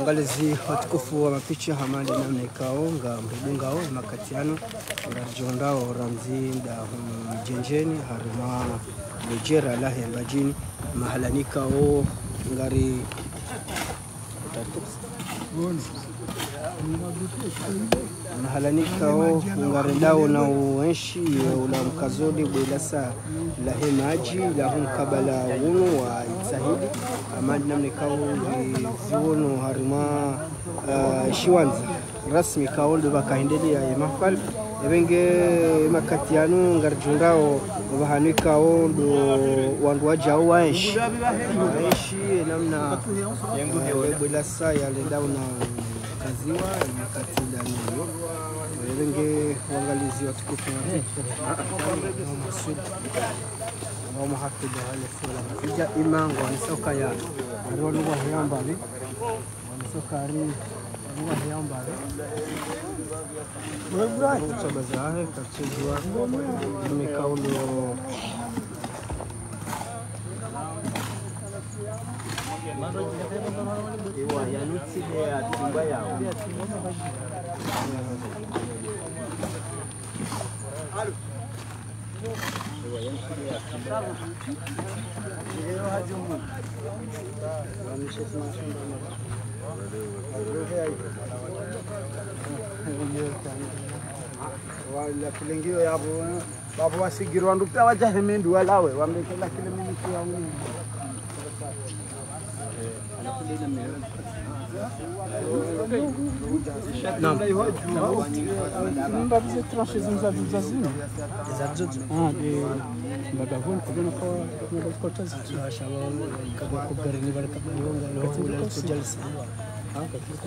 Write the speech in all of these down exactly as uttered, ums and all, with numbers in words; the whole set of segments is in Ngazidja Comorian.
Angalizi watukufu wa mapicha, hama nde namna ikao ngamdungao makati yanu, ngaridjihundrao randzi nda hunu Mdjendjeni, harumwa le djera lahe Mbadjini, mahala nikao ngari mahala nikao ngarendao na uenshi, ye ula mkazo de bwelasa lahe madji, la hu mkabala wunu wa Itsahidi, hama nde namna ikao ziwono harumwa, ah, shiwandza rasmi ikao ndo pvakahendelea ye mahafali. Epvenge makati yanu ngaridjihundrao pvahanu ikao ndo wandru wadjao waenshi. Waenshi, ye namna, eh, bwelasa yalendao na kaziwa, makati ndani yo. Epvenge wangalizi watukufu wa, wa muhafidhu wa lesiwa la Ngazidja, ima ngwanisao ukaya ngari wanu waheya mbali. Ngwanisao ukaya ngari wanu waheya mbali. Kutsabaza ahe, katsudjuwa, mikaulo. Iwa, yanutsi de ya tumba yao. Wala kilingiyo yapvo, eh. Baba wasigiri wandru pia wadja hemendu walawe, wambekela kile miniti ya unu. Naam. Mba bize tranche zinu za, za zinu. Za zozo. Ah, de, mba davon, kubena kwa, kwa, kwa tazi. Ah, shaba, kwa, kwa, kwa, kwa, kwa, kwa,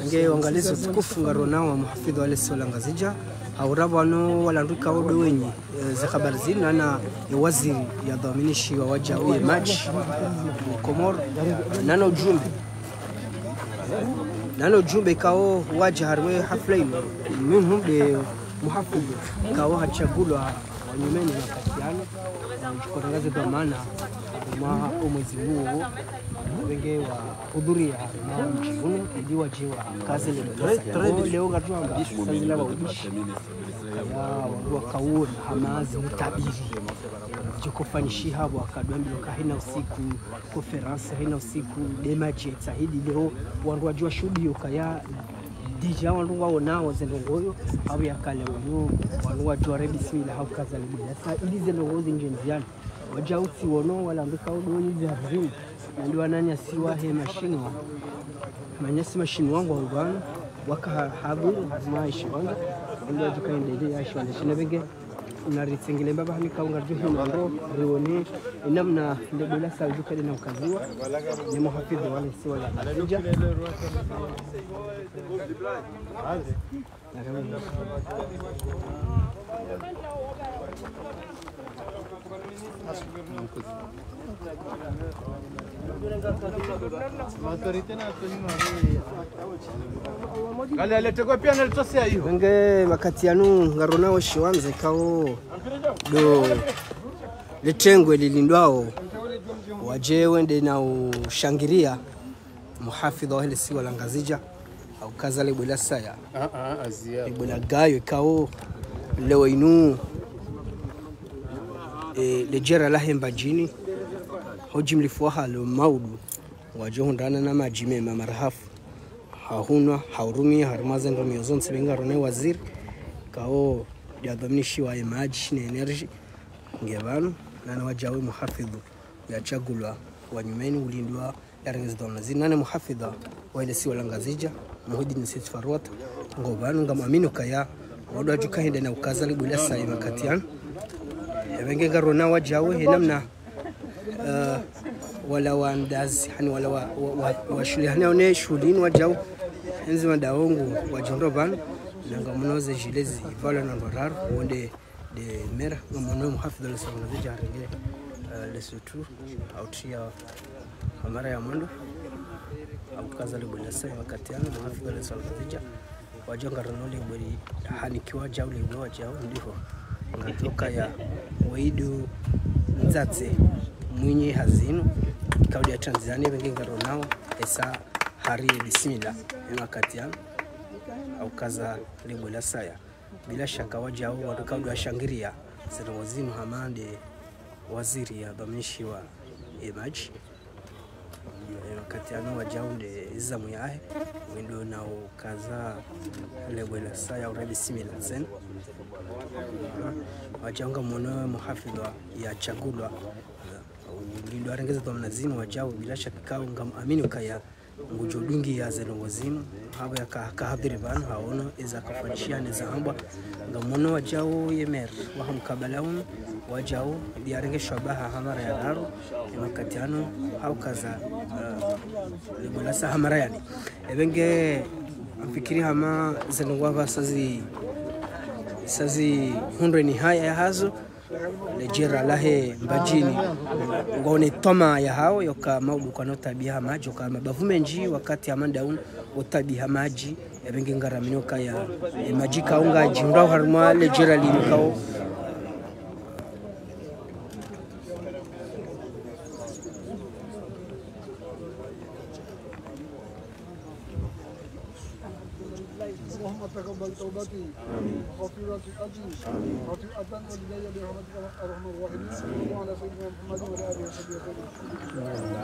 Nge wangalizi watukufu, ngaronao wa muhafidhu wa lesiwa la Ngazidja, haurapvo wanu walandrika odo wenyi, eh, ze habari zinu, nana ye waziri yadhwaminishiwa wadjau ye madji, Komoro, nana ujumbe. Nana ujumbe ikao wadja harumwa ye hafla inu, minhum de muhafidhu, ikao hatsungulwa wa nyumeni makati yanu, djikotangaze dhwamana, mwaha omwezi uwo, wenge wa hudhuria na mdji unu, ili wadje wakaze le bwelesa. Leo ngaridjo amba, sazila wa ubishi. Ya, wandru wakaona, hama zi mutabiri. Djoko fanyishiha, wakadwambi waka hena usiku, conférence hena usiku, de madji Itsahidi leo, wandru wadjo washuhudiyo ukaya, déjà wandru waonao ze ndrongoo, hau yakale wanu, wandru wadjo ware bismillah, hau kaza le bwelesa, ili ze ndrongoo zindje ndziani. Wadja utsi wono, walandrika odo wenyi ze habari zinu. Nandi wananyasi wahe mashinwa. Manyasi mashinwa ngwao pvanu, waka ha-, hadhuru, harumwa ye shiwandza. Ndo wadjuka endelea ye shiwandza shinu epvenge. Naritsengele mbaba hanika ungaridjo hima ndo, rione, ye namna le bwelesa lidjuka lina ukaziwa. Ye muhafidhu wa lesiwa la Ngazidja. Nge makati yanu ngaronao shiwandza ikao ndo le tengwe lilindwao wadje wende na ushangiria muhafidhu wa hele siwa la Ngazidja, haukaza le bwelesa ya. Ah, ah, azia. Le bwela gayo ikao leo inu, eh, le djera lahe Mbadjini, ho djimlifu wahalo maudu, wadjo hundrana na madji mema marahafu. Hahunwa, haurumia, harumwa ze ndrumio zontsi, be ngaronao ye waziri, ikao yadhwaminishiwa ye madji ne énergie, nge pvanu, nana wadjau ye muhafidhu yatsungulwa wa nyumeni ulindwa yarenge ze dhwamana zinu, nane muhafidhu wa hele siwa la Ngazidja, Muhidini Said Farwat, ngo pvanu ngamwamini ukaya, wandru wadjuka hende na ukaza le bwelesa ye makati yanu. Epvenge ngaronao wadjau ye namna, eh, wala wandazi, hani wala wa, wa, wa, wa shuhuli, hani one shuhuli inu wadjau, enzi madaongo, wadjo ndo pvanu, na ngamono ze djile zi, pvala na ndo raru, wonde de mera, ngamono muhafidhu wa lesiwa la Ngazidja harenge, eh, le sutu, autia, hamara ya mwando, haukaza le bwelesa ye makati yanu, muhafidhu wa lesiwa la Ngazidja, wadjo ngaronao le bweli, hanikiwa djau le bwe wadjau, ndiho. Ngadjoka ya, weidu ndzatse, mwinyi hazinu, Kaudi ya Tanzania, pvenge ngaronao, esa hari bismillah, ye wakati yanu, haukaza lebwe la saya. Bila shaka wajau, wandru kaudi washangiria, zendrongoo zinu hama nde waziri yadhwaminishiwa ye madji. Ye wakati yanu wajau nde izamu yahe, wendo na ukaza lebwe la saya ura bismillah tsena. Wajau ngamwono muhafidhwa yatsungulwa. Ngindo arenge ze dhwamana zinu wajau, bila shaka ikao ngamwamini ukaya ngudjo dungiya zendrongoo zinu, hapvo yaka, kahadhiri pvanu, haono eza kafanyishiha neza hambwa. Ngamwono wajau ye maire waha mkabala unu, wajau, ndi arenge shabaha ha mara ya raru, ye wakati yanu, haukaza, eh, lebwe la saya ha mara ya nne. Ye pvenge, mfikiri hama zendrongoo apvasa zi, sa zihundre nihaya yahazo, ledjera lahe Mbadjini, ngone twamaa yahao, yoka maudu kwana utabiha madji, yoka mabavu mendji wakati hama nda unu utabiha madji, ye pvenge ngaramini ukaya, ye madji kaunga djihundrao harimwa ledjera linu kao. اللهم تقبل توبتي ومغفرة أجري وتوبة ولدي برحمتك يا أرحم الراحمين. وعلى سيدنا محمد وعلى آله وصحبه وسلم.